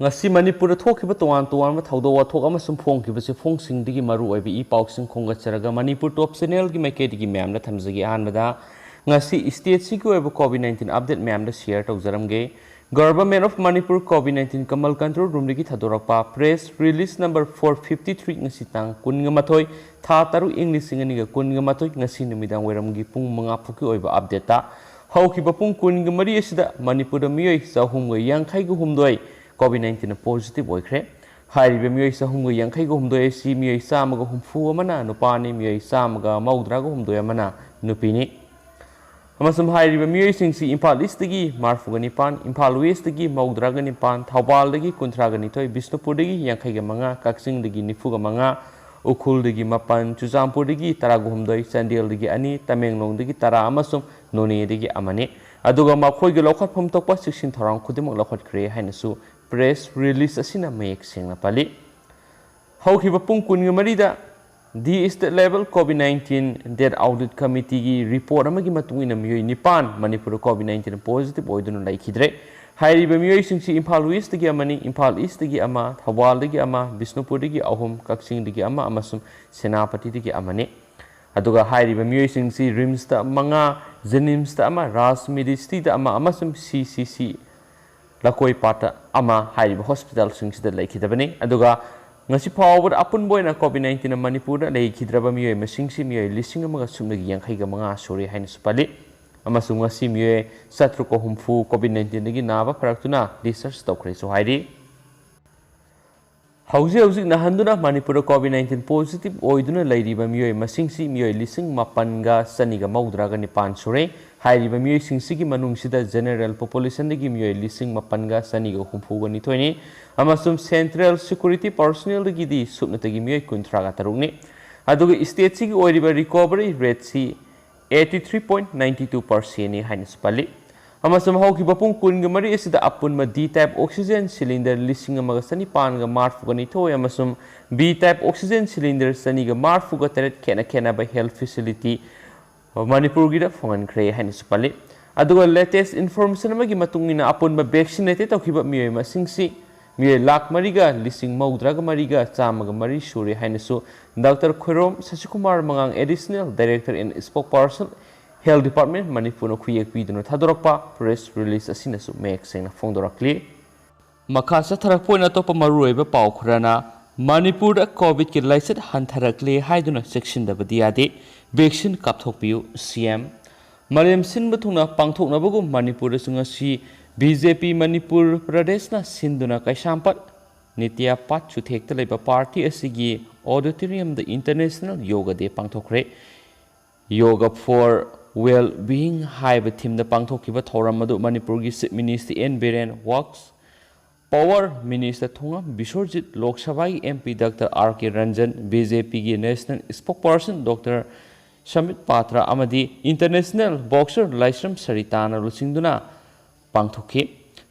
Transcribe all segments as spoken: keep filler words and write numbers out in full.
ꯉꯁꯤ ꯃꯅꯤꯄꯨꯔꯗ ꯊꯣꯛꯈꯤꯕ ꯇꯣꯉꯥꯟ ꯇꯣꯉꯥꯟꯕ ꯊꯧꯗꯣꯛ ꯋꯥꯊꯣꯛ ꯑꯃꯁꯨꯡ ꯐꯣꯡꯈꯤꯕ ꯆꯦꯐꯣꯡꯁꯤꯡꯗꯒꯤ ꯃꯔꯨ ꯑꯣꯏꯕ ꯏ ꯄꯥꯎꯁꯤꯡ ꯈꯣꯝꯒꯠꯆꯔꯒ ꯃꯅꯤꯄꯨꯔ ꯇꯣꯞ ꯆꯦꯅꯦꯜꯒꯤ ꯃꯥꯏꯀꯩꯗꯒꯤ ꯃꯌꯥꯝꯗ ꯊꯝꯖꯒꯦ꯫ ꯑꯍꯥꯟꯕꯗ, ꯉꯁꯤ ꯁ꯭ꯇꯦꯠꯁꯤꯒꯤ ꯑꯣꯏꯕ ꯀꯣꯚꯤꯗ ꯅꯥꯏꯟꯇꯤꯟ ꯑꯞꯗꯦꯠ ꯃꯌꯥꯝꯗ ꯁꯤꯌꯔ ꯇꯧꯖꯔꯝꯒꯦ꯫ Government of Manipur COVID nineteen command control ꯔꯨꯝꯗꯒꯤ ꯊꯥꯗꯣꯔꯛꯄ press release number four fifty three, ꯉꯁꯤ ꯇꯥꯡ ꯀꯨꯟꯒ ꯃꯥꯊꯣꯏ, ꯊꯥ ꯇꯔꯨꯛ, ꯏꯪ ꯂꯤꯁꯤꯡ ꯑꯅꯤꯒ ꯀꯨꯟꯒ ꯃꯥꯊꯣꯏ, ꯉꯁꯤ ꯅꯨꯃꯤꯗꯥꯡ ꯋꯥꯏꯔꯝꯒꯤ ꯄꯨꯡ ꯃꯉꯥ ꯐꯥꯎꯒꯤ ꯑꯣꯏꯕ ꯑꯞꯗꯦꯠꯇ, ꯍꯧꯈꯤꯕ ꯄꯨꯡ ꯀꯨꯟꯒ ꯃꯔꯤ ꯑꯁꯤꯗ ꯃꯅꯤꯄꯨꯔꯗ ꯃꯤꯑꯣꯏ ꯆꯍꯨꯝꯒ ꯌꯥꯡꯈꯩꯒ ꯍꯨꯝꯗꯣꯏ ꯀꯣꯚꯤꯗ ꯅꯥꯏꯟꯇꯤꯟ ꯄꯣꯖꯤꯇꯤꯚ ꯑꯣꯏꯈ꯭ꯔꯦ꯫ ꯍꯥꯏꯔꯤꯕ ꯃꯤꯑꯣꯏ ꯆꯍꯨꯝꯒ ꯌꯥꯡꯈꯩꯒ ꯍꯨꯝꯗꯣꯏ ꯑꯁꯤ ꯃꯤꯑꯣꯏ ꯆꯥꯝꯃꯒ ꯍꯨꯝꯐꯨ ꯑꯃꯅ ꯅꯨꯄꯥꯅꯤ, ꯃꯤꯑꯣꯏ ꯆꯥꯝꯃꯒ ꯃꯧꯗ꯭ꯔꯥꯒ ꯍꯨꯝꯗꯣꯏ ꯑꯃꯅ ꯅꯨꯄꯤꯅꯤ꯫ ꯑꯃꯁꯨꯡ ꯍꯥꯏꯔꯤꯕ ꯃꯤꯑꯣꯏꯁꯤꯡꯁꯤ ꯏꯝꯐꯥꯜ ꯏꯁꯇꯒꯤ ꯃꯔꯤꯐꯨꯒ ꯅꯤꯄꯥꯟ, ꯏꯝꯐꯥꯜ ꯋꯦꯁꯇꯒꯤ ꯃꯧꯗ꯭ꯔꯥꯒ ꯅꯤꯄꯥꯟ, ꯊꯧꯕꯥꯜꯗꯒꯤ ꯀꯨꯟꯊ꯭ꯔꯥꯒ ꯅꯤꯊꯣꯏ, ꯕꯤꯁꯅꯨꯄꯨꯔꯗꯒꯤ ꯌꯥꯡꯈꯩꯒ ꯃꯉꯥ, ꯀꯛꯆꯤꯡꯗꯒꯤ ꯅꯤꯐꯨꯒ ꯃꯉꯥ, ꯎꯈ꯭ꯔꯨꯜꯗꯒꯤ ꯃꯥꯄꯟ, ꯆꯨꯔꯆꯥꯟꯄꯨꯔꯗꯒꯤ ꯇꯔꯥꯒ ꯍꯨꯝꯗꯣꯏ, ꯆꯥꯟꯗꯦꯜꯗꯒꯤ ꯑꯅꯤ, ꯇꯃꯦꯡꯂꯣꯡꯗꯒꯤ ꯇꯔꯥ ꯑꯃꯁꯨꯡ ꯅꯣꯅꯦꯗꯒꯤ ꯑꯃꯅꯤ꯫ ꯑꯗꯨꯒ ꯃꯈꯣꯏꯒꯤ ꯂꯧꯈꯠꯐꯝ ꯊꯣꯛꯄ ꯆꯦꯛꯁꯤꯟ ꯊꯧꯔꯥꯡ ꯈꯨꯗꯤꯡꯃꯛ ꯂꯧꯈꯠꯈ꯭ꯔꯦ ꯍꯥꯏꯅꯁꯨ ꯄ꯭ꯔꯦꯁ ꯔꯤꯂꯤꯁ ꯑꯁꯤꯅ ꯃꯌꯦꯛ ꯁꯦꯡꯅ ꯄꯜꯂꯤ꯫ ꯍꯧꯈꯤꯕ ꯄꯨꯡ ꯀꯨꯟꯒ ꯃꯔꯤꯗ the state level COVID nineteen death audit ꯀꯃꯤꯇꯤꯒꯤ ꯔꯤꯄꯣꯔꯠ ꯑꯃꯒꯤ ꯃꯇꯨꯡ ꯏꯟꯅ ꯃꯤꯑꯣꯏ ꯅꯤꯄꯥꯟ ꯃꯅꯤꯄꯨꯔꯗ ꯀꯣꯚꯤꯗ ꯅꯥꯏꯟꯇꯤꯟ ꯄꯣꯖꯤꯇꯤꯚ ꯑꯣꯏꯗꯨꯅ ꯂꯩꯈꯤꯗ꯭ꯔꯦ꯫ ꯍꯥꯏꯔꯤꯕ ꯃꯤꯑꯣꯏꯁꯤꯡꯁꯤ ꯏꯝꯐꯥꯜ ꯋꯦꯁꯇꯒꯤ ꯑꯃꯅꯤ, ꯏꯝꯐꯥꯜ ꯏꯁꯇꯒꯤ ꯑꯃ, ꯊꯧꯕꯥꯜꯗꯒꯤ ꯑꯃ, ꯕꯤꯁꯅꯨꯄꯨꯔꯗꯒꯤ ꯑꯍꯨꯝ, ꯀꯛꯆꯤꯡꯗꯒꯤ ꯑꯃ ꯑꯃꯁꯨꯡ ꯁꯦꯅꯥꯄꯇꯤꯗꯒꯤ ꯑꯃꯅꯤ꯫ ꯑꯗꯨꯒ ꯍꯥꯏꯔꯤꯕ ꯃꯤꯑꯣꯏꯁꯤꯡꯁꯤ ꯔꯤꯝꯁꯇ ꯃꯉꯥ, ꯖꯦꯅꯤꯝꯁꯇ ꯑꯃ, ꯔꯥꯖ ꯃꯦꯗꯤꯁꯤꯇꯤꯗ ꯑꯃ ꯑꯃꯁꯨꯡ ꯁꯤ ꯁꯤ ꯁꯤ ꯂꯀꯣꯏꯄꯥꯠꯇ ꯑꯃ ꯍꯥꯏꯔꯤꯕ ꯍꯣꯁꯄꯤꯇꯥꯜꯁꯤꯡꯁꯤꯗ ꯂꯩꯈꯤꯗꯕꯅꯤ꯫ ꯑꯗꯨꯒ ꯉꯁꯤ ꯐꯥꯎꯕꯗ ꯑꯄꯨꯟꯕ ꯑꯣꯏꯅ ꯀꯣꯚꯤꯗ ꯅꯥꯏꯟꯇꯤꯟꯅ ꯃꯅꯤꯄꯨꯔꯗ ꯂꯩꯈꯤꯗ꯭ꯔꯕ ꯃꯤꯑꯣꯏ ꯃꯁꯤꯡꯁꯤ ꯃꯤꯑꯣꯏ ꯂꯤꯁꯤꯡ ꯑꯃꯒ ꯁꯨꯞꯅꯒꯤ ꯌꯥꯡꯈꯩꯒ ꯃꯉꯥ ꯁꯨꯔꯦ ꯍꯥꯏꯅꯁꯨ ꯄꯜꯂꯤ꯫ ꯑꯃꯁꯨꯡ ꯉꯁꯤ ꯃꯤꯑꯣꯏ ꯆꯥꯇ꯭ꯔꯨꯛꯀ ꯍꯨꯝꯐꯨ ꯀꯣꯚꯤꯗ ꯅꯥꯏꯟꯇꯤꯟꯗꯒꯤ ꯅꯥꯕ ꯐꯔꯛꯇꯨꯅ ꯗꯤꯁꯆꯥꯔꯖ ꯇꯧꯈ꯭ꯔꯦꯁꯨ ꯍꯥꯏꯔꯤ꯫ ꯍꯧꯖꯤꯛ ꯍꯧꯖꯤꯛ ꯅꯥꯍꯟꯗꯨꯅ ꯃꯅꯤꯄꯨꯔꯗ ꯀꯣꯚꯤꯗ ꯅꯥꯏꯟꯇꯤꯟ ꯄꯣꯖꯤꯇꯤꯚ ꯑꯣꯏꯗꯨꯅ ꯂꯩꯔꯤꯕ ꯃꯤꯑꯣꯏ ꯃꯁꯤꯡꯁꯤ ꯃꯤꯑꯣꯏ ꯂꯤꯁꯤꯡ ꯃꯥꯄꯟꯒ ꯆꯅꯤꯒ ꯃꯧꯗ꯭ꯔꯥꯒ ꯅꯤꯄꯥꯟ ꯁꯨꯔꯦ꯫ ꯍꯥꯏꯔꯤꯕ ꯃꯤꯑꯣꯏꯁꯤꯡꯁꯤꯒꯤ ꯃꯅꯨꯡꯁꯤꯗ ꯖꯦꯅꯦꯔꯦꯜ ꯄꯣꯄꯨꯂꯦꯁꯟꯗꯒꯤ ꯃꯤꯑꯣꯏ ꯂꯤꯁꯤꯡ ꯃꯥꯄꯟꯒ ꯆꯅꯤꯒ ꯍꯨꯝꯐꯨꯒ ꯅꯤꯊꯣꯏꯅꯤ ꯑꯃꯁꯨꯡ ꯁꯦꯟꯇ꯭ꯔꯦꯜ ꯁꯦꯀ꯭ꯌꯨꯔꯤꯇꯤ ꯄꯔꯁꯣꯅꯦꯜꯗꯒꯤꯗꯤ ꯁꯨꯞꯅꯇꯒꯤ ꯃꯤꯑꯣꯏ ꯀꯨꯟꯊ꯭ꯔꯥꯒ ꯇꯔꯨꯛꯅꯤ꯫ ꯑꯗꯨꯒ ꯁ꯭ꯇꯦꯠꯁꯤꯒꯤ ꯑꯣꯏꯔꯤꯕ ꯔꯤꯀꯣꯚꯔꯤ ꯔꯦꯠꯁꯤ eighty three point nine two percentꯅꯤ ꯍꯥꯏꯅꯁꯨ ꯄꯜꯂꯤ꯫ ꯑꯃꯁꯨꯡ ꯍꯧꯈꯤꯕ ꯄꯨꯡ ꯀꯨꯟꯒ ꯃꯔꯤ ꯑꯁꯤꯗ ꯑꯄꯨꯟꯕ ꯗꯤ ꯇꯥꯏꯞ ꯑꯣꯛꯁꯤꯖꯦꯟ ꯁꯤꯂꯤꯟꯗꯔ ꯂꯤꯁꯤꯡ ꯑꯃꯒ ꯆꯅꯤꯄꯥꯟꯒ ꯃꯔꯤꯐꯨꯒ ꯅꯤꯊꯣꯏ ꯑꯃꯁꯨꯡ ꯕꯤ ꯇꯥꯏꯞ ꯑꯣꯛꯁꯤꯖꯦꯟ ꯁꯤꯂꯤꯟꯗꯔ ꯆꯅꯤꯒ ꯃꯔꯤꯐꯨꯒ ꯇꯔꯦꯠ ꯈꯦꯠꯅ ꯈꯦꯠꯅꯕ ꯍꯦꯜꯊ ꯐꯦꯁꯤꯂꯤꯇꯤ ꯃꯅꯤꯄꯨꯔꯒꯤꯗ ꯐꯪꯍꯟꯈ꯭ꯔꯦ ꯍꯥꯏꯅꯁꯨ ꯄꯜꯂꯤ꯫ ꯑꯗꯨꯒ ꯂꯦꯇꯦꯁ ꯏꯟꯐꯣꯔꯃꯦꯁꯟ ꯑꯃꯒꯤ ꯃꯇꯨꯡ ꯏꯟꯅ ꯑꯄꯨꯟꯕ ꯚꯦꯛꯁꯤꯅꯦꯇꯦꯗ ꯇꯧꯈꯤꯕ ꯃꯤꯑꯣꯏ ꯃꯁꯤꯡꯁꯤ ꯃꯤꯑꯣꯏ ꯂꯥꯈ ꯃꯔꯤꯒ ꯂꯤꯁꯤꯡ ꯃꯧꯗ꯭ꯔꯥꯒ ꯃꯔꯤꯒ ꯆꯥꯝꯃꯒ ꯃꯔꯤ ꯁꯨꯔꯦ ꯍꯥꯏꯅꯁꯨ doctor Khoirom ꯁꯁꯤꯀꯨꯃꯥꯔ ꯃꯉꯥꯡ, Additional Director and Spokesperson, Health Department, ꯃꯅꯤꯄꯨꯔꯅ ꯈꯨꯌꯦꯛ ꯄꯤꯗꯨꯅ ꯊꯥꯗꯣꯔꯛꯄ press release ꯑꯁꯤꯅꯁꯨ ꯃꯌꯦꯛ ꯁꯦꯡꯅ ꯐꯣꯡꯗꯣꯔꯛꯂꯤ꯫ ꯃꯈꯥ ꯆꯠꯊꯔꯛꯄ ꯑꯣꯏꯅ ꯑꯇꯣꯞꯄ ꯃꯔꯨꯑꯣꯏꯕ ꯄꯥꯎ ꯈꯔꯅ, ꯃꯅꯤꯄꯨꯔꯗ ꯀꯣꯚꯤꯗꯀꯤ ꯂꯥꯏꯆꯠ ꯍꯟꯊꯔꯛꯂꯦ ꯍꯥꯏꯗꯨꯅ ꯆꯦꯛꯁꯤꯟꯗꯕꯗꯤ ꯌꯥꯗꯦ, vaccine ꯀꯥꯞꯊꯣꯛꯄꯤꯌꯨ, ꯁꯤ ꯑꯦꯝ꯫ ꯃꯥꯂꯦꯝ ꯁꯤꯟꯕ ꯊꯨꯡꯅ ꯄꯥꯡꯊꯣꯛꯅꯕꯒꯨꯝ ꯃꯅꯤꯄꯨꯔꯗꯁꯨ ꯉꯁꯤ ꯕꯤ ꯖꯦ ꯄꯤ ꯃꯅꯤꯄꯨꯔ ꯄ꯭ꯔꯗꯦꯁꯅ ꯁꯤꯟꯗꯨꯅ ꯀꯩꯁꯥꯝꯄꯥꯠ ꯅꯤꯇ꯭ꯌꯥꯄꯥꯠ ꯆꯨꯊꯦꯛꯇ ꯂꯩꯕ ꯄꯥꯔꯇꯤ ꯑꯁꯤꯒꯤ ꯑꯣꯗꯤꯇꯣꯔꯤꯌꯝꯗ International Yoga Day ꯄꯥꯡꯊꯣꯛꯈ꯭ꯔꯦ꯫ Yoga for Well-Being ꯍꯥꯏꯕ ꯊꯤꯝꯗ ꯄꯥꯡꯊꯣꯛꯈꯤꯕ ꯊꯧꯔꯝ ꯑꯗꯨ ꯃꯅꯤꯄꯨꯔꯒꯤ Chief Minister N Biren, Works Power Minister Thongam Biswajit, Lok ꯁꯚꯥꯒꯤ M P doctor R K Ranjan, B J ꯄꯤꯒꯤ National Spokesperson doctor Sambit Patra ꯑꯃꯗꯤ International Boxer ꯂꯥꯏꯁ꯭ꯔꯝ ꯁꯔꯤꯇꯥꯅ ꯂꯨꯆꯤꯡꯗꯨꯅ ꯄꯥꯡꯊꯣꯛꯈꯤ꯫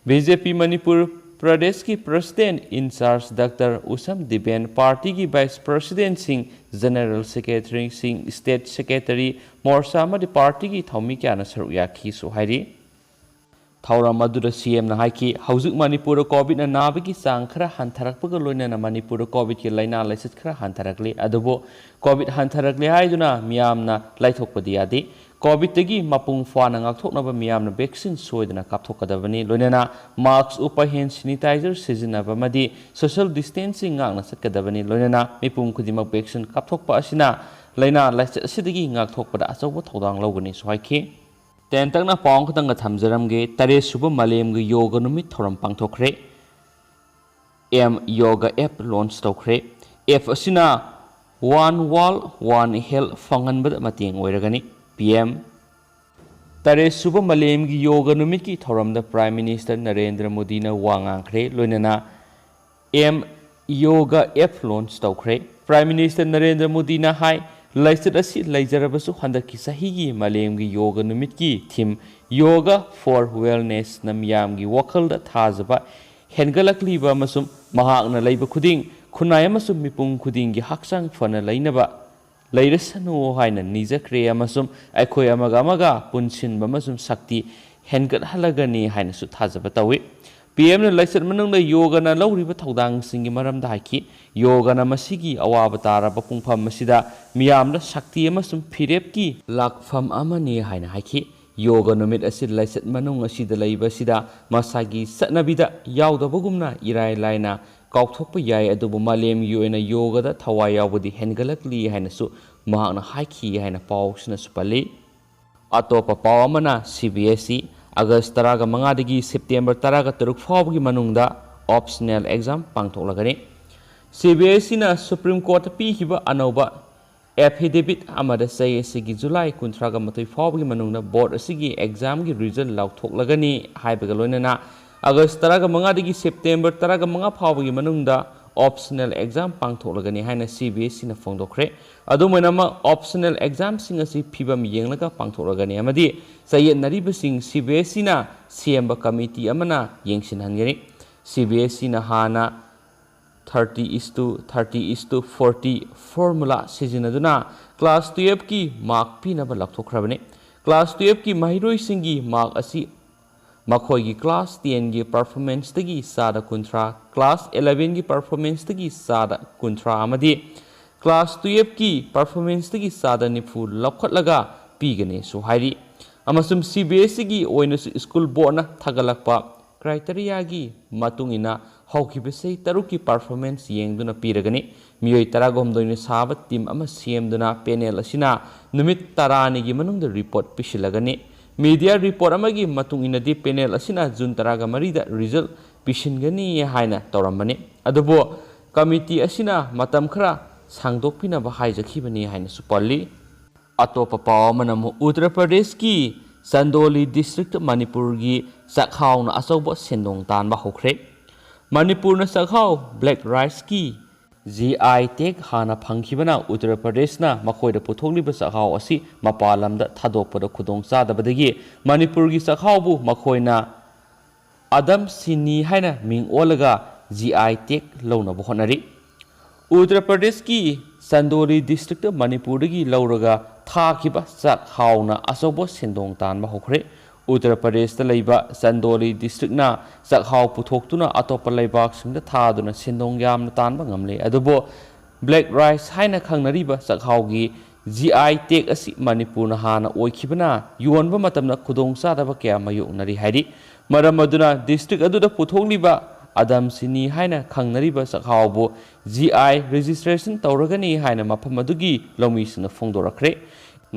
ꯕꯤ ꯖꯦ ꯄꯤ ꯃꯅꯤꯄꯨꯔ ꯄ꯭ꯔꯗꯦꯁꯀꯤ President in Charge ꯗꯥꯛꯇꯔ ꯎꯁꯝ ꯗꯤꯕꯦꯟ, ꯄꯥꯔꯇꯤꯒꯤ Vice Presidentꯁꯤꯡ, General Secretaryꯁꯤꯡ, State Secretary, ꯃꯣꯔꯆꯥ ꯑꯃꯗꯤ ꯄꯥꯔꯇꯤꯒꯤ ꯊꯧꯃꯤ ꯀꯌꯥꯅ ꯁꯔꯨꯛ ꯌꯥꯈꯤꯁꯨ ꯍꯥꯏꯔꯤ꯫ ꯊꯧꯔꯝ ꯑꯗꯨꯗ ꯁꯤ ꯑꯦꯝꯅ ꯍꯥꯏꯈꯤ, ꯍꯧꯖꯤꯛ ꯃꯅꯤꯄꯨꯔꯗ ꯀꯣꯚꯤꯗꯅ ꯅꯥꯕꯒꯤ ꯆꯥꯡ ꯈꯔ ꯍꯟꯊꯔꯛꯄꯒ ꯂꯣꯏꯅꯅ ꯃꯅꯤꯄꯨꯔꯗ ꯀꯣꯚꯤꯗꯀꯤ ꯂꯥꯏꯅꯥ ꯂꯥꯏꯆꯠ ꯈꯔ ꯍꯟꯊꯔꯛꯂꯤ꯫ ꯑꯗꯨꯕꯨ ꯀꯣꯚꯤꯗ ꯍꯟꯊꯔꯛꯂꯦ ꯍꯥꯏꯗꯨꯅ ꯃꯤꯌꯥꯝꯅ ꯂꯥꯏꯊꯣꯛꯄꯗꯤ ꯌꯥꯗꯦ꯫ ꯀꯣꯚꯤꯗꯇꯒꯤ ꯃꯄꯨꯡ ꯐꯥꯅ ꯉꯥꯛꯊꯣꯛꯅꯕ ꯃꯤꯌꯥꯝꯅ vaccine ꯁꯣꯏꯗꯅ ꯀꯥꯞꯊꯣꯛꯀꯗꯕꯅꯤ꯫ ꯂꯣꯏꯅꯅ mask ꯎꯞꯄ, hand sanitizer ꯁꯤꯖꯤꯟꯅꯕ ꯑꯃꯗꯤ social distancing ꯉꯥꯛꯅ ꯆꯠꯀꯗꯕꯅꯤ꯫ ꯂꯣꯏꯅꯅ ꯃꯤꯄꯨꯝ ꯈꯨꯗꯤꯡꯃꯛ vaccine ꯀꯥꯞꯊꯣꯛꯄ ꯑꯁꯤꯅ ꯂꯥꯏꯅꯥ ꯂꯥꯏꯆꯠ ꯑꯁꯤꯗꯒꯤ ꯉꯥꯛꯊꯣꯛꯄꯗ ꯑꯆꯧꯕ ꯊꯧꯗꯥꯡ ꯂꯧꯒꯅꯤꯁꯨ ꯍꯥꯏꯈꯤ꯫ ꯇꯦꯟꯇꯛꯅ ꯄꯥꯎ ꯑꯃꯈꯛꯇꯪꯒ ꯊꯝꯖꯔꯝꯒꯦ꯫ ꯇꯔꯦꯠ ꯁꯨꯕ ꯃꯥꯂꯦꯝꯒꯤ ꯌꯣꯒ ꯅꯨꯃꯤꯠ ꯊꯧꯔꯝ ꯄꯥꯡꯊꯣꯛꯈ꯭ꯔꯦ꯫ ꯑꯦꯝ ꯌꯣꯒ app launch ꯇꯧꯈ꯭ꯔꯦ꯫ App ꯑꯁꯤꯅ One World, One Health ꯐꯪꯍꯟꯕꯗ ꯃꯇꯦꯡ ꯑꯣꯏꯔꯒꯅꯤ꯫ P M. ꯇꯔꯦꯠ ꯁꯨꯕ ꯃꯥꯂꯦꯝꯒꯤ ꯌꯣꯒ ꯅꯨꯃꯤꯠꯀꯤ ꯊꯧꯔꯝꯗ Prime Minister ꯅꯔꯦꯟꯗ꯭ꯔ ꯃꯣꯗꯤꯅ ꯋꯥ ꯉꯥꯡꯈ꯭ꯔꯦ꯫ ꯂꯣꯏꯅꯅ ꯑꯦꯝ ꯌꯣꯒ app launch ꯇꯧꯈ꯭ꯔꯦ꯫ Prime Minister ꯅꯔꯦꯟꯗ꯭ꯔ ꯃꯣꯗꯤꯅ ꯍꯥꯏ, ꯂꯥꯏꯆꯠ ꯑꯁꯤ ꯂꯩꯖꯔꯕꯁꯨ ꯍꯟꯗꯛꯀꯤ ꯆꯍꯤꯒꯤ ꯃꯥꯂꯦꯝꯒꯤ ꯌꯣꯒ ꯅꯨꯃꯤꯠꯀꯤ theme Yoga for Wellness ꯅ ꯃꯤꯌꯥꯝꯒꯤ ꯋꯥꯈꯜꯗ ꯊꯥꯖꯕ ꯍꯦꯟꯒꯠꯂꯛꯂꯤꯕ ꯑꯃꯁꯨꯡ ꯃꯍꯥꯛꯅ ꯂꯩꯕ ꯈꯨꯗꯤꯡ ꯈꯨꯟꯅꯥꯏ ꯑꯃꯁꯨꯡ ꯃꯤꯄꯨꯝ ꯈꯨꯗꯤꯡꯒꯤ ꯍꯛꯆꯥꯡ ꯐꯅ ꯂꯩꯅꯕ ꯂꯩꯔꯁꯅꯨ ꯍꯥꯏꯅ ꯅꯤꯖꯈ꯭ꯔꯦ ꯑꯃꯁꯨꯡ ꯑꯩꯈꯣꯏ ꯑꯃꯒ ꯑꯃꯒ ꯄꯨꯟꯁꯤꯟꯕ ꯑꯃꯁꯨꯡ ꯁꯛꯇꯤ ꯍꯦꯟꯒꯠꯍꯜꯂꯒꯅꯤ ꯍꯥꯏꯅꯁꯨ ꯊꯥꯖꯕ ꯇꯧꯏ꯫ ꯄꯤ ꯑꯦꯝꯅ ꯂꯥꯏꯆꯠ ꯃꯅꯨꯡꯗ ꯌꯣꯒꯅ ꯂꯧꯔꯤꯕ ꯊꯧꯗꯥꯡꯁꯤꯡꯒꯤ ꯃꯔꯝꯗ ꯍꯥꯏꯈꯤ꯫ ꯌꯣꯒꯅ ꯃꯁꯤꯒꯤ ꯑꯋꯥꯕ ꯇꯥꯔꯕ ꯄꯨꯡꯐꯝ ꯑꯁꯤꯗ ꯃꯤꯌꯥꯝꯗ ꯁꯛꯇꯤ ꯑꯃꯁꯨꯡ ꯐꯤꯔꯦꯞꯀꯤ ꯂꯥꯛꯐꯝ ꯑꯃꯅꯤ ꯍꯥꯏꯅ ꯍꯥꯏꯈꯤ꯫ ꯌꯣꯒ ꯅꯨꯃꯤꯠ ꯑꯁꯤ ꯂꯥꯏꯆꯠ ꯃꯅꯨꯡ ꯑꯁꯤꯗ ꯂꯩꯕꯁꯤꯗ ꯃꯁꯥꯒꯤ ꯆꯠꯅꯕꯤꯗ ꯌꯥꯎꯗꯕꯒꯨꯝꯅ ꯏꯔꯥꯏ ꯂꯥꯏꯅ ꯀꯥꯎꯊꯣꯛꯄ ꯌꯥꯏ, ꯑꯗꯨꯕꯨ ꯃꯥꯂꯦꯝꯒꯤ ꯑꯣꯏꯅ ꯌꯣꯒꯗ ꯊꯋꯥꯏ ꯌꯥꯎꯕꯗꯤ ꯍꯦꯟꯒꯠꯂꯛꯂꯤ ꯍꯥꯏꯅꯁꯨ ꯃꯍꯥꯛꯅ ꯍꯥꯏꯈꯤ ꯍꯥꯏꯅ ꯄꯥꯎꯁꯤꯅꯁꯨ ꯄꯜꯂꯤ꯫ ꯑꯇꯣꯞꯄ ꯄꯥꯎ ꯑꯃꯅ, ꯁꯤ ꯕꯤ ꯑꯦꯁ ꯏ ꯑꯥꯒꯁ ꯇꯔꯥꯒ ꯃꯉꯥꯗꯒꯤ ꯁꯦꯞꯇꯦꯝꯕꯔ ꯇꯔꯥꯒ ꯇꯔꯨꯛ ꯐꯥꯎꯕꯒꯤ ꯃꯅꯨꯡꯗ optional exam ꯄꯥꯡꯊꯣꯛꯂꯒꯅꯤ꯫ ꯁꯤ ꯕꯤ ꯑꯦꯁ ꯏꯅ ꯁꯨꯄ꯭ꯔꯤꯝ ꯀꯣꯔꯠꯇ ꯄꯤꯈꯤꯕ ꯑꯅꯧꯕ affidavit ꯑꯃꯗ ꯆꯍꯤ ꯑꯁꯤꯒꯤ ꯖꯨꯂꯥꯏ ꯀꯨꯟꯊ꯭ꯔꯥꯒ ꯃꯥꯊꯣꯏ ꯐꯥꯎꯕꯒꯤ ꯃꯅꯨꯡꯗ ꯕꯣꯔꯗ ꯑꯁꯤꯒꯤ ꯑꯦꯛꯖꯥꯝꯒꯤ ꯔꯤꯖꯜ ꯂꯥꯎꯊꯣꯛꯂꯒꯅꯤ ꯍꯥꯏꯕꯒ ꯂꯣꯏꯅꯅ ꯑꯥꯒꯁ ꯇꯔꯥꯒ ꯃꯉꯥꯗꯒꯤ ꯁꯦꯞꯇꯦꯝꯕꯔ ꯇꯔꯥꯒ ꯃꯉꯥ ꯐꯥꯎꯕꯒꯤ ꯃꯅꯨꯡꯗ optional exam ꯄꯥꯡꯊꯣꯛꯂꯒꯅꯤ ꯍꯥꯏꯅ ꯁꯤ ꯕꯤ ꯑꯦꯁ ꯏꯅ ꯐꯣꯡꯗꯣꯛꯈ꯭ꯔꯦ꯫ ꯑꯗꯨꯝ ꯑꯣꯏꯅꯃꯛ, optional examꯁꯤꯡ ꯑꯁꯤ ꯐꯤꯕꯝ ꯌꯦꯡꯂꯒ ꯄꯥꯡꯊꯣꯛꯂꯒꯅꯤ ꯑꯃꯗꯤ ꯆꯌꯦꯠꯅꯔꯤꯕꯁꯤꯡ ꯁꯤ ꯕꯤ ꯑꯦꯁ ꯏꯅ ꯁꯦꯝꯕ ꯀꯃꯤꯇꯤ ꯑꯃꯅ ꯌꯦꯡꯁꯤꯟꯍꯟꯒꯅꯤ꯫ ꯁꯤ ꯕꯤ ꯑꯦꯁ ꯏꯅ ꯍꯥꯟꯅ thirty is to thirty is to forty formula ꯁꯤꯖꯤꯟꯅꯗꯨꯅ class twelveꯀꯤ mark ꯄꯤꯅꯕ ꯂꯥꯎꯊꯣꯛꯈ꯭ꯔꯕꯅꯤ꯫ Class twelveꯀꯤ ꯃꯍꯩꯔꯣꯏꯁꯤꯡꯒꯤ mark ꯑꯁꯤ ꯃꯈꯣꯏꯒꯤ class tenꯒꯤ performanceꯇꯒꯤ ꯆꯥꯗ ꯀꯨꯟꯊ꯭ꯔꯥ, class elevenꯒꯤ performanceꯇꯒꯤ ꯆꯥꯗ ꯀꯨꯟꯊ꯭ꯔꯥ ꯑꯃꯗꯤ class twelveꯀꯤ performanceꯇꯒꯤ ꯆꯥꯗ ꯅꯤꯐꯨ ꯂꯧꯈꯠꯂꯒ ꯄꯤꯒꯅꯤꯁꯨ ꯍꯥꯏꯔꯤ꯫ ꯑꯃꯁꯨꯡ ꯁꯤ ꯕꯤ ꯑꯦꯁ ꯏꯒꯤ ꯑꯣꯏꯅꯁꯨ ꯁ꯭ꯀꯨꯜ ꯕꯣꯔꯗꯅ ꯊꯥꯒꯠꯂꯛꯄ criteriaꯒꯤ ꯃꯇꯨꯡ ꯏꯟꯅ ꯍꯧꯈꯤꯕ ꯆꯍꯤ ꯇꯔꯨꯛꯀꯤ performance ꯌꯦꯡꯗꯨꯅ ꯄꯤꯔꯒꯅꯤ꯫ ꯃꯤꯑꯣꯏ ꯇꯔꯥꯒ ꯍꯨꯝꯗꯣꯏꯅ ꯁꯥꯕ team ꯑꯃ ꯁꯦꯝꯗꯨꯅ panel ꯑꯁꯤꯅ ꯅꯨꯃꯤꯠ ꯇꯔꯥꯅꯤꯒꯤ ꯃꯅꯨꯡꯗ report ꯄꯤꯁꯤꯜꯂꯒꯅꯤ꯫ Media report ꯑꯃꯒꯤ ꯃꯇꯨꯡ ꯏꯟꯅꯗꯤ panel ꯑꯁꯤꯅ ꯖꯨꯟ ꯇꯔꯥꯒ ꯃꯔꯤꯗ result ꯄꯤꯁꯤꯟꯒꯅꯤ ꯍꯥꯏꯅ ꯇꯧꯔꯝꯕꯅꯤ꯫ ꯑꯗꯨꯕꯨ committee ꯑꯁꯤꯅ ꯃꯇꯝ ꯈꯔ ꯁꯥꯡꯗꯣꯛꯄꯤꯅꯕ ꯍꯥꯏꯖꯈꯤꯕꯅꯤ ꯍꯥꯏꯅꯁꯨ ꯄꯜꯂꯤ꯫ ꯑꯇꯣꯞꯄ ꯄꯥꯎ ꯑꯃꯅ ꯑꯃꯨꯛ ꯎꯠꯇꯔ ꯄ꯭ꯔꯗꯦꯁꯀꯤ ꯆꯟꯗꯣꯂꯤ district ꯃꯅꯤꯄꯨꯔꯒꯤ ꯆꯥꯛꯍꯥꯎꯅ ꯑꯆꯧꯕ ꯁꯦꯟꯗꯣꯡ ꯇꯥꯟꯕ ꯍꯧꯈ꯭ꯔꯦ꯫ ꯃꯅꯤꯄꯨꯔꯅ ꯆꯥꯛꯍꯥꯎ black riceꯀꯤ G I tag ꯍꯥꯟꯅ ꯐꯪꯈꯤꯕꯅ ꯎꯠꯇꯔ ꯄ꯭ꯔꯗꯦꯁꯅ ꯃꯈꯣꯏꯗ ꯄꯨꯊꯣꯛꯂꯤꯕ ꯆꯥꯛꯍꯥꯎ ꯑꯁꯤ ꯃꯄꯥꯟ ꯂꯝꯗ ꯊꯥꯗꯣꯛꯄꯗ ꯈꯨꯗꯣꯡꯆꯥꯗꯕꯗꯒꯤ ꯃꯅꯤꯄꯨꯔꯒꯤ ꯆꯥꯛꯍꯥꯎꯕꯨ ꯃꯈꯣꯏꯅ ꯑꯗꯝ ꯁꯤꯅꯤ ꯍꯥꯏꯅ ꯃꯤꯡ ꯑꯣꯜꯂꯒ G I tag ꯂꯧꯅꯕ ꯍꯣꯠꯅꯔꯤ꯫ ꯎꯠꯇꯔ ꯄ꯭ꯔꯗꯦꯁꯀꯤ ꯆꯟꯗꯣꯂꯤ district ꯃꯅꯤꯄꯨꯔꯗꯒꯤ ꯂꯧꯔꯒ ꯊꯥꯈꯤꯕ ꯆꯥꯛꯍꯥꯎꯅ ꯑꯆꯧꯕ ꯁꯦꯟꯗꯣꯡ ꯇꯥꯟꯕ ꯍꯧꯈ꯭ꯔꯦ꯫ ꯎꯠꯇꯔ ꯄ꯭ꯔꯗꯦꯁꯇ ꯂꯩꯕ ꯆꯟꯗꯣꯂꯤ ꯗꯤꯁꯇ꯭ꯔꯤꯛꯅ ꯆꯥꯛꯍꯥꯎ ꯄꯨꯊꯣꯛꯇꯨꯅ ꯑꯇꯣꯞꯄ ꯂꯩꯕꯥꯛꯁꯤꯡꯗ ꯊꯥꯗꯨꯅ ꯁꯦꯟꯗꯣꯡ ꯌꯥꯝꯅ ꯇꯥꯟꯕ ꯉꯝꯂꯦ꯫ ꯑꯗꯨꯕꯨ ꯕ꯭ꯂꯦꯛ ꯔꯥꯏꯁ ꯍꯥꯏꯅ ꯈꯪꯅꯔꯤꯕ ꯆꯥꯛꯍꯥꯎꯒꯤ ꯖꯤ ꯑꯥꯏ ꯇꯦꯒ ꯑꯁꯤ ꯃꯅꯤꯄꯨꯔꯅ ꯍꯥꯟꯅ ꯑꯣꯏꯈꯤꯕꯅ ꯌꯣꯟꯕ ꯃꯇꯝꯗ ꯈꯨꯗꯣꯡꯆꯥꯗꯕ ꯀꯌꯥ ꯃꯥꯌꯣꯛꯅꯔꯤ ꯍꯥꯏꯔꯤ꯫ ꯃꯔꯝ ꯑꯗꯨꯅ ꯗꯤꯁꯇ꯭ꯔꯤꯛ ꯑꯗꯨꯗ ꯄꯨꯊꯣꯛꯂꯤꯕ ꯑꯗꯝ ꯆꯤꯅꯤ ꯍꯥꯏꯅ ꯈꯪꯅꯔꯤꯕ ꯆꯥꯛꯍꯥꯎꯕꯨ ꯖꯤ ꯑꯥꯏ ꯔꯦꯖꯤꯁꯇ꯭ꯔꯦꯁꯟ ꯇꯧꯔꯒꯅꯤ ꯍꯥꯏꯅ ꯃꯐꯝ ꯑꯗꯨꯒꯤ ꯂꯧꯃꯤꯁꯤꯡꯅ ꯐꯣꯡꯗꯣꯔꯛꯈ꯭ꯔꯦ꯫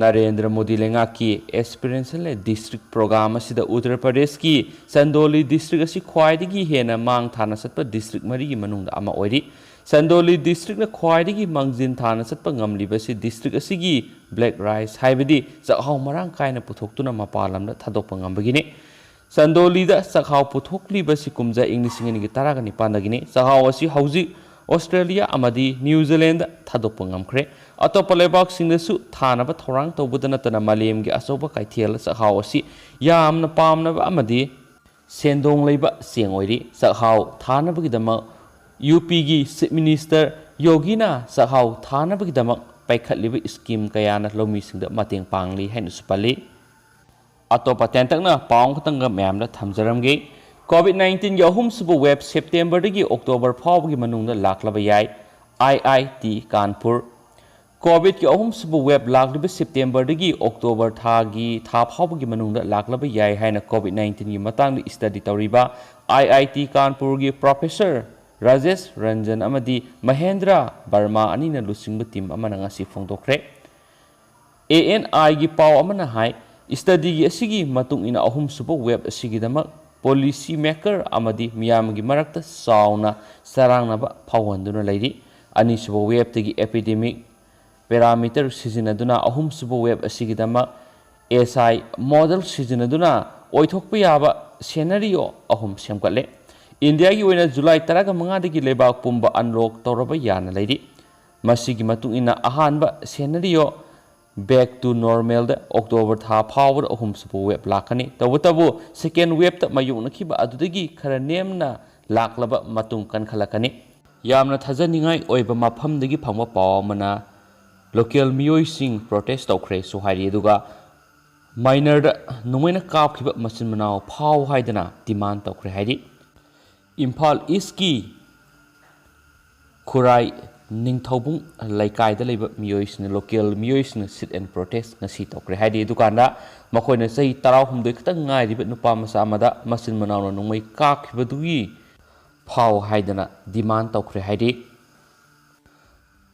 ꯅꯔꯦꯟꯗ꯭ꯔ ꯃꯣꯗꯤ ꯂꯩꯉꯥꯛꯀꯤ ꯑꯦꯁꯄꯤꯔꯦꯁꯟ ꯂꯦꯗ ꯗꯤꯁꯇ꯭ꯔꯤꯛ ꯄ꯭ꯔꯣꯒ꯭ꯔꯥꯝ ꯑꯁꯤꯗ ꯎꯠꯇꯔ ꯄ꯭ꯔꯗꯦꯁꯀꯤ ꯆꯟꯗꯣꯂꯤ ꯗꯤꯁꯇ꯭ꯔꯤꯛ ꯑꯁꯤ ꯈ꯭ꯋꯥꯏꯗꯒꯤ ꯍꯦꯟꯅ ꯃꯥꯡ ꯊꯥꯅ ꯆꯠꯄ ꯗꯤꯁꯇ꯭ꯔꯤꯛ ꯃꯔꯤꯒꯤ ꯃꯅꯨꯡꯗ ꯑꯃ ꯑꯣꯏꯔꯤ꯫ ꯆꯟꯗꯣꯂꯤ ꯗꯤꯁꯇ꯭ꯔꯤꯛꯅ ꯈ꯭ꯋꯥꯏꯗꯒꯤ ꯃꯥꯡꯖꯤꯟ ꯊꯥꯅ ꯆꯠꯄ ꯉꯝꯂꯤꯕꯁꯤ ꯗꯤꯁꯇ꯭ꯔꯤꯛ ꯑꯁꯤꯒꯤ ꯕ꯭ꯂꯦꯛ ꯔꯥꯏꯁ, ꯍꯥꯏꯕꯗꯤ ꯆꯥꯛꯍꯥꯎ ꯃꯔꯥꯡ ꯀꯥꯏꯅ ꯄꯨꯊꯣꯛꯇꯨꯅ ꯃꯄꯥꯟ ꯂꯝꯗ ꯊꯥꯗꯣꯛꯄ ꯉꯝꯕꯒꯤꯅꯤ꯫ ꯆꯟꯗꯣꯂꯤꯗ ꯆꯥꯛꯍꯥꯎ ꯄꯨꯊꯣꯛꯂꯤꯕꯁꯤ ꯀꯨꯝꯖꯥ ꯏꯪ ꯂꯤꯁꯤꯡ ꯑꯅꯤꯒ ꯇꯔꯥꯒ ꯅꯤꯄꯥꯟꯗꯒꯤꯅꯤ꯫ ꯆꯥꯛꯍꯥꯎ ꯑꯁꯤ ꯍꯧꯖꯤꯛ ꯑꯣꯁꯇ꯭ꯔꯦꯂꯤꯌꯥ ꯑꯃꯗꯤ ꯅ꯭ꯌꯨ ꯖꯤꯂꯦꯟꯗ ꯊꯥꯗꯣꯛꯄ ꯉꯝꯈ꯭ꯔꯦ꯫ ꯑꯇꯣꯞꯄ ꯂꯩꯕꯥꯛꯁꯤꯡꯗꯁꯨ ꯊꯥꯅꯕ ꯊꯧꯔꯥꯡ ꯇꯧꯕꯗ ꯅꯠꯇꯅ ꯃꯥꯂꯦꯝꯒꯤ ꯑꯆꯧꯕ ꯀꯩꯊꯦꯜ ꯆꯥꯛꯍꯥꯎ ꯑꯁꯤ ꯌꯥꯝꯅ ꯄꯥꯝꯅꯕ ꯑꯃꯗꯤ ꯁꯦꯟꯗꯣꯡ ꯂꯩꯕ ꯆꯦꯡ ꯑꯣꯏꯔꯤ꯫ ꯆꯥꯛꯍꯥꯎ ꯊꯥꯅꯕꯒꯤꯗꯃꯛ ꯌꯨ ꯄꯤꯒꯤ ꯆꯤꯐ ꯃꯤꯅꯤꯁꯇꯔ ꯌꯣꯒꯤꯅ ꯆꯥꯛꯍꯥꯎ ꯊꯥꯅꯕꯒꯤꯗꯃꯛ ꯄꯥꯏꯈꯠꯂꯤꯕ ꯁ꯭ꯀꯤꯝ ꯀꯌꯥꯅ ꯂꯧꯃꯤꯁꯤꯡꯗ ꯃꯇꯦꯡ ꯄꯥꯡꯂꯤ ꯍꯥꯏꯅꯁꯨ ꯄꯜꯂꯤ꯫ ꯑꯇꯣꯞꯄ ꯇꯦꯟꯇꯛꯅ ꯄꯥꯎ ꯑꯃꯈꯛꯇꯪꯒ ꯃꯌꯥꯝꯗ ꯊꯝꯖꯔꯝꯒꯦ꯫ ꯀꯣꯚꯤꯗ ꯅꯥꯏꯟꯇꯤꯟꯒꯤ ꯑꯍꯨꯝꯁꯨꯕ ꯋꯦꯕ ꯁꯦꯞꯇꯦꯝꯕꯔꯗꯒꯤ ꯑꯣꯛꯇꯣꯕꯔ ꯐꯥꯎꯕꯒꯤ ꯃꯅꯨꯡꯗ ꯂꯥꯛꯂꯕ ꯌꯥꯏ, ꯑꯥꯏ ꯑꯥꯏ ꯇꯤ ꯀꯥꯟꯄꯨꯔ꯫ ꯀꯣꯚꯤꯗꯀꯤ ꯑꯍꯨꯝꯁꯨꯕ ꯋꯦꯕ ꯂꯥꯛꯂꯤꯕ ꯁꯦꯞꯇꯦꯝꯕꯔꯗꯒꯤ ꯑꯣꯛꯇꯣꯕꯔ ꯊꯥꯒꯤ ꯊꯥ ꯐꯥꯎꯕꯒꯤ ꯃꯅꯨꯡꯗ ꯂꯥꯛꯂꯕ ꯌꯥꯏ ꯍꯥꯏꯅ ꯀꯣꯚꯤꯗ ꯅꯥꯏꯟꯇꯤꯟꯒꯤ ꯃꯇꯥꯡꯗ ꯁ꯭ꯇꯗꯤ ꯇꯧꯔꯤꯕ ꯑꯥꯏ ꯑꯥꯏ ꯇꯤ ꯀꯥꯟꯄꯨꯔꯒꯤ ꯄ꯭ꯔꯣꯐꯦꯁꯔ ꯔꯥꯖꯦꯁ ꯔꯟꯖꯟ ꯑꯃꯗꯤ ꯃꯍꯦꯟꯗ꯭ꯔ ꯕꯔꯃꯥ ꯑꯅꯤꯅ ꯂꯨꯆꯤꯡꯕ ꯇꯤꯝ ꯑꯃꯅ ꯉꯁꯤ ꯐꯣꯡꯗꯣꯛꯈ꯭ꯔꯦ꯫ ꯑꯦ ꯑꯦꯟ ꯑꯥꯏꯒꯤ ꯄꯥꯎ ꯑꯃꯅ ꯍꯥꯏ, ꯁ꯭ꯇꯗꯤꯒꯤ ꯑꯁꯤꯒꯤ ꯃꯇꯨꯡ ꯏꯟꯅ ꯑꯍꯨꯝꯁꯨꯕ ꯋꯦꯕ ꯑꯁꯤꯒꯤꯗꯃꯛ ꯄꯣꯂꯤꯁꯤ ꯃꯦꯀꯔ ꯑꯃꯗꯤ ꯃꯤꯌꯥꯝꯒꯤ ꯃꯔꯛꯇ ꯆꯥꯎꯅ ꯆꯔꯥꯡꯅꯕ ꯐꯥꯎꯍꯟꯗꯨꯅ ꯂꯩꯔꯤ꯫ ꯑꯅꯤꯁꯨꯕ ꯋꯦꯕꯇꯒꯤ ꯑꯦꯄꯤꯗꯦꯃꯤꯛ ꯄꯦꯔꯥꯃꯤꯇꯔ ꯁꯤꯖꯤꯟꯅꯗꯨꯅ ꯑꯍꯨꯝꯁꯨꯕ ꯋꯦꯕ ꯑꯁꯤꯒꯤꯗꯃꯛ ꯑꯦꯁ ꯑꯥꯏ ꯃꯣꯗꯦꯜ ꯁꯤꯖꯤꯟꯅꯗꯨꯅ ꯑꯣꯏꯊꯣꯛꯄ ꯌꯥꯕ ꯁꯦꯅꯥꯔꯤꯑꯣ ꯑꯍꯨꯝ ꯁꯦꯝꯒꯠꯂꯦ꯫ ꯏꯟꯗꯤꯌꯥꯒꯤ ꯑꯣꯏꯅ ꯖꯨꯂꯥꯏ ꯇꯔꯥꯒ ꯃꯉꯥꯗꯒꯤ ꯂꯩꯕꯥꯛ ꯄꯨꯝꯕ ꯑꯟꯂꯣꯛ ꯇꯧꯔꯕ ꯌꯥꯅ ꯂꯩꯔꯤ꯫ ꯃꯁꯤꯒꯤ ꯃꯇꯨꯡ ꯏꯟꯅ ꯑꯍꯥꯟꯕ ꯁꯦꯅꯥꯔꯤꯑꯣ back to normalꯗ ꯑꯣꯛꯇꯣꯕꯔ ꯊꯥ ꯐꯥꯎꯕꯗ ꯑꯍꯨꯝꯁꯨꯕ ꯋꯦꯕ ꯂꯥꯛꯀꯅꯤ꯫ ꯇꯧꯕꯇꯕꯨ, ꯁꯦꯀꯦꯟ ꯋꯦꯕꯇ ꯃꯥꯌꯣꯛꯅꯈꯤꯕ ꯑꯗꯨꯗꯒꯤ ꯈꯔ ꯅꯦꯝꯅ ꯂꯥꯛꯂꯕ ꯃꯇꯨꯡ ꯀꯟꯈꯠꯂꯛꯀꯅꯤ꯫ ꯌꯥꯝꯅ ꯊꯥꯖꯅꯤꯡꯉꯥꯏ ꯑꯣꯏꯕ ꯃꯐꯝꯗꯒꯤ ꯐꯪꯕ ꯄꯥꯎ ꯑꯃꯅ, ꯂꯣꯀꯦꯜ ꯃꯤꯑꯣꯏꯁꯤꯡ ꯄ꯭ꯔꯣꯇꯦꯁ ꯇꯧꯈ꯭ꯔꯦꯁꯨ ꯍꯥꯏꯔꯤ꯫ ꯑꯗꯨꯒ Minorꯗ ꯅꯣꯡꯃꯩꯅ ꯀꯥꯞꯈꯤꯕ ꯃꯆꯤꯟ ꯃꯅꯥꯎ ꯐꯥꯎ ꯍꯥꯏꯗꯅ demand ꯇꯧꯈ꯭ꯔꯦ ꯍꯥꯏꯔꯤ꯫ ꯏꯝꯐꯥꯜ ꯏꯁꯀꯤ ꯈꯨꯔꯥꯏ ꯅꯤꯡꯊꯧꯕꯨꯡ ꯂꯩꯀꯥꯏꯗ ꯂꯩꯕ ꯃꯤꯑꯣꯏꯁꯤꯡꯅ, local ꯃꯤꯑꯣꯏꯁꯤꯡꯅ sit and protest ꯉꯁꯤ ꯇꯧꯈ꯭ꯔꯦ ꯍꯥꯏꯔꯤ꯫ ꯑꯗꯨꯀꯥꯟꯗ ꯃꯈꯣꯏꯅ ꯆꯍꯤ ꯇꯔꯥꯍꯨꯝꯗꯣꯏ ꯈꯛꯇꯪ ꯉꯥꯏꯔꯤꯕ ꯅꯨꯄꯥ ꯃꯆꯥ ꯑꯃꯗ ꯃꯆꯤꯟ ꯃꯅꯥꯎꯅ ꯅꯣꯡꯃꯩ ꯀꯥꯞꯈꯤꯕꯗꯨꯒꯤ ꯐꯥꯎ ꯍꯥꯏꯗꯅ demand ꯇꯧꯈ꯭ꯔꯦ ꯍꯥꯏꯔꯤ꯫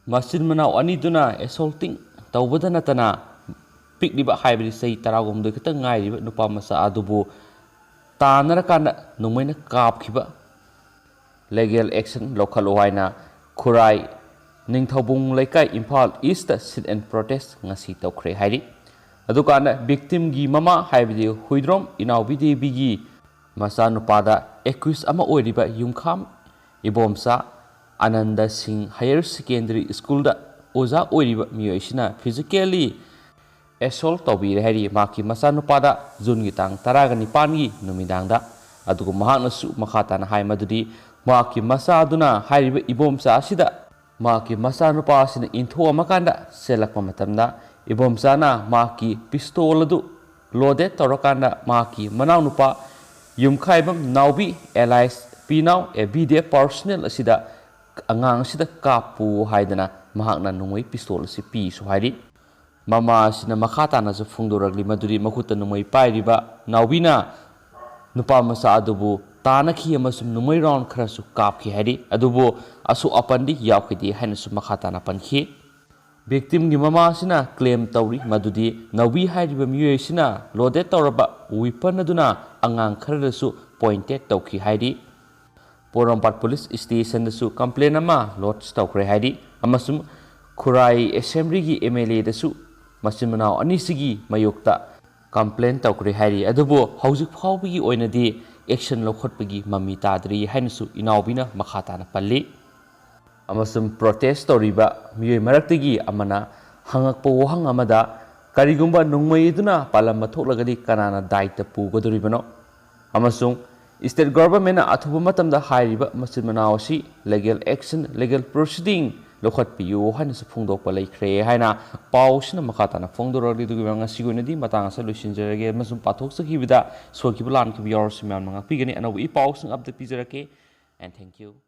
ꯃꯆꯤꯟ ꯃꯅꯥꯎ ꯑꯅꯤꯗꯨꯅ assaulting ꯇꯧꯕꯗ ꯅꯠꯇꯅ, ꯄꯤꯛꯂꯤꯕ, ꯍꯥꯏꯕꯗꯤ ꯆꯍꯤ ꯇꯔꯥꯍꯨꯝꯗꯣꯏ ꯈꯛꯇꯪ ꯉꯥꯏꯔꯤꯕ ꯅꯨꯄꯥ ꯃꯆꯥ ꯑꯗꯨꯕꯨ ꯇꯥꯟꯅꯔꯀꯥꯟꯗ ꯅꯣꯡꯃꯩꯅ ꯀꯥꯞꯈꯤꯕ, legal action ꯂꯧꯈꯠꯂꯣ ꯍꯥꯏꯅ ꯈꯨꯔꯥꯏ ꯅꯤꯡꯊꯧꯕꯨꯡ ꯂꯩꯀꯥꯏ, Imphal east sit and protest ꯉꯁꯤ ꯇꯧꯈ꯭ꯔꯦ ꯍꯥꯏꯔꯤ꯫ ꯑꯗꯨꯀꯥꯟꯗ victimꯒꯤ ꯃꯃꯥ, ꯍꯥꯏꯕꯗꯤ ꯍꯨꯏꯗ꯭ꯔꯣꯝ ꯏꯅꯥꯎꯕꯤ ꯗꯦꯕꯤꯒꯤ ꯃꯆꯥꯅꯨꯄꯥꯗ accused ꯑꯃ ꯑꯣꯏꯔꯤꯕ ꯌꯨꯝꯈꯥꯝ ꯏꯕꯣꯝꯆꯥ ꯑꯅꯟꯗ ꯁꯤꯡ Higher Secondary Schoolꯗ ꯑꯣꯖꯥ ꯑꯣꯏꯔꯤꯕ ꯃꯤꯑꯣꯏꯁꯤꯅ physically assault ꯇꯧꯕꯤꯔꯦ ꯍꯥꯏꯔꯤ ꯃꯍꯥꯛꯀꯤ ꯃꯆꯥꯅꯨꯄꯥꯗ ꯖꯨꯟꯒꯤ ꯇꯥꯡ ꯇꯔꯥꯒ ꯅꯤꯄꯥꯟꯒꯤ ꯅꯨꯃꯤꯗꯥꯡꯗ꯫ ꯑꯗꯨꯒ ꯃꯍꯥꯛꯅꯁꯨ ꯃꯈꯥ ꯇꯥꯅ ꯍꯥꯏ ꯃꯗꯨꯗꯤ ꯃꯍꯥꯛꯀꯤ ꯃꯆꯥꯗꯨꯅ ꯍꯥꯏꯔꯤꯕ ꯏꯕꯣꯝꯆꯥ ꯑꯁꯤꯗ ꯃꯍꯥꯛꯀꯤ ꯃꯆꯥꯅꯨꯄꯥ ꯑꯁꯤꯅ ꯏꯟꯊꯣꯛꯑꯝꯃꯀꯥꯟꯗ ꯆꯦꯜꯂꯛꯄ ꯃꯇꯝꯗ ꯏꯕꯣꯝꯆꯥꯅ ꯃꯍꯥꯛꯀꯤ pistol ꯑꯗꯨ loaded ꯇꯧꯔꯀꯥꯟꯗ ꯃꯍꯥꯛꯀꯤ ꯃꯅꯥꯎꯅꯨꯄꯥ ꯌꯨꯝꯈꯥꯏꯕꯝ ꯅꯥꯎꯕꯤ alias ꯄꯤꯅꯥꯎ, ꯑꯦ, ꯕꯤ ꯗꯤ ꯑꯦꯐ personnel ꯑꯁꯤꯗ ꯑꯉꯥꯡ ꯑꯁꯤꯗ ꯀꯥꯞꯄꯨ ꯍꯥꯏꯗꯅ ꯃꯍꯥꯛꯅ ꯅꯣꯡꯃꯩ pistol ꯑꯁꯤ ꯄꯤꯁꯨ ꯍꯥꯏꯔꯤ꯫ ꯃꯃꯥ ꯑꯁꯤꯅ ꯃꯈꯥ ꯇꯥꯅꯁꯨ ꯐꯣꯡꯗꯣꯔꯛꯂꯤ ꯃꯗꯨꯗꯤ ꯃꯈꯨꯠꯇ ꯅꯣꯡꯃꯩ ꯄꯥꯏꯔꯤꯕ ꯅꯥꯎꯕꯤꯅ ꯅꯨꯄꯥ ꯃꯆꯥ ꯑꯗꯨꯕꯨ ꯇꯥꯟꯅꯈꯤ ꯑꯃꯁꯨꯡ ꯅꯣꯡꯃꯩ round ꯈꯔꯁꯨ ꯀꯥꯞꯈꯤ ꯍꯥꯏꯔꯤ꯫ ꯑꯗꯨꯕꯨ ꯑꯁꯣꯛ ꯑꯄꯟꯗꯤ ꯌꯥꯎꯈꯤꯗꯦ ꯍꯥꯏꯅꯁꯨ ꯃꯈꯥ ꯇꯥꯅ ꯄꯟꯈꯤ꯫ Victimꯒꯤ ꯃꯃꯥ ꯑꯁꯤꯅ claim ꯇꯧꯔꯤ ꯃꯗꯨꯗꯤ ꯅꯥꯎꯕꯤ ꯍꯥꯏꯔꯤꯕ ꯃꯤꯑꯣꯏ ꯑꯁꯤꯅ loaded ꯇꯧꯔꯕ weapon ꯑꯗꯨꯅ ꯑꯉꯥꯡ ꯈꯔꯗꯁꯨ pointed ꯇꯧꯈꯤ ꯍꯥꯏꯔꯤ꯫ ꯄꯣꯔꯣꯝꯄꯥꯠ police stationꯗꯁꯨ complain ꯑꯃ lodge ꯇꯧꯈ꯭ꯔꯦ ꯍꯥꯏꯔꯤ ꯑꯃꯁꯨꯡ ꯈꯨꯔꯥꯏ assemblyꯒꯤ M L Aꯗꯁꯨ ꯃꯆꯤꯟ ꯃꯅꯥꯎ ꯑꯅꯤꯁꯤꯒꯤ ꯃꯥꯌꯣꯛꯇ complain ꯇꯧꯈ꯭ꯔꯦ ꯍꯥꯏꯔꯤ꯫ ꯑꯗꯨꯕꯨ ꯍꯧꯖꯤꯛ ꯐꯥꯎꯕꯒꯤ ꯑꯣꯏꯅꯗꯤ action ꯂꯧꯈꯠꯄꯒꯤ ꯃꯃꯤ ꯇꯥꯗ꯭ꯔꯤ ꯍꯥꯏꯅꯁꯨ ꯏꯅꯥꯎꯕꯤꯅ ꯃꯈꯥ ꯇꯥꯅ ꯄꯜꯂꯤ꯫ ꯑꯃꯁꯨꯡ protest ꯇꯧꯔꯤꯕ ꯃꯤꯑꯣꯏ ꯃꯔꯛꯇꯒꯤ ꯑꯃꯅ ꯍꯪꯉꯛꯄ ꯋꯥꯍꯪ ꯑꯃꯗ, ꯀꯔꯤꯒꯨꯝꯕ ꯅꯣꯡꯃꯩ ꯑꯗꯨꯅ ꯄꯥꯜꯂꯝꯕ ꯊꯣꯛꯂꯒꯗꯤ ꯀꯅꯥꯅ ꯗꯥꯏꯇ ꯄꯨꯒꯗꯧꯔꯤꯕꯅꯣ? ꯑꯃꯁꯨꯡ state governmentꯅ ꯑꯊꯨꯕ ꯃꯇꯝꯗ ꯍꯥꯏꯔꯤꯕ ꯃꯆꯤꯟ ꯃꯅꯥꯎ ꯑꯁꯤ legal action, legal proceeding ꯂꯧꯈꯠꯄꯤꯌꯨ ꯍꯥꯏꯅꯁꯨ ꯐꯣꯡꯗꯣꯛꯄ ꯂꯩꯈ꯭ꯔꯦ ꯍꯥꯏꯅ ꯄꯥꯎꯁꯤꯅ ꯃꯈꯥ ꯇꯥꯅ ꯐꯣꯡꯗꯣꯔꯛꯂꯤ꯫ ꯑꯗꯨꯒꯤ ꯉꯁꯤꯒꯤ ꯑꯣꯏꯅꯗꯤ ꯃꯇꯥꯡ ꯑꯁꯤꯗ ꯂꯣꯏꯁꯤꯟꯖꯔꯒꯦ꯫ ꯑꯃꯁꯨꯡ ꯄꯥꯊꯣꯛꯆꯈꯤꯕꯗ ꯁꯣꯏꯈꯤꯕ ꯂꯥꯟꯈꯤꯕ ꯌꯥꯎꯔꯁꯨ ꯃꯌꯥꯝꯅ ꯉꯥꯛꯄꯤꯒꯅꯤ꯫ ꯑꯅꯧꯕ ꯏ ꯄꯥꯎꯁꯤꯡ update ꯄꯤꯖꯔꯛꯀꯦ꯫ And thank you.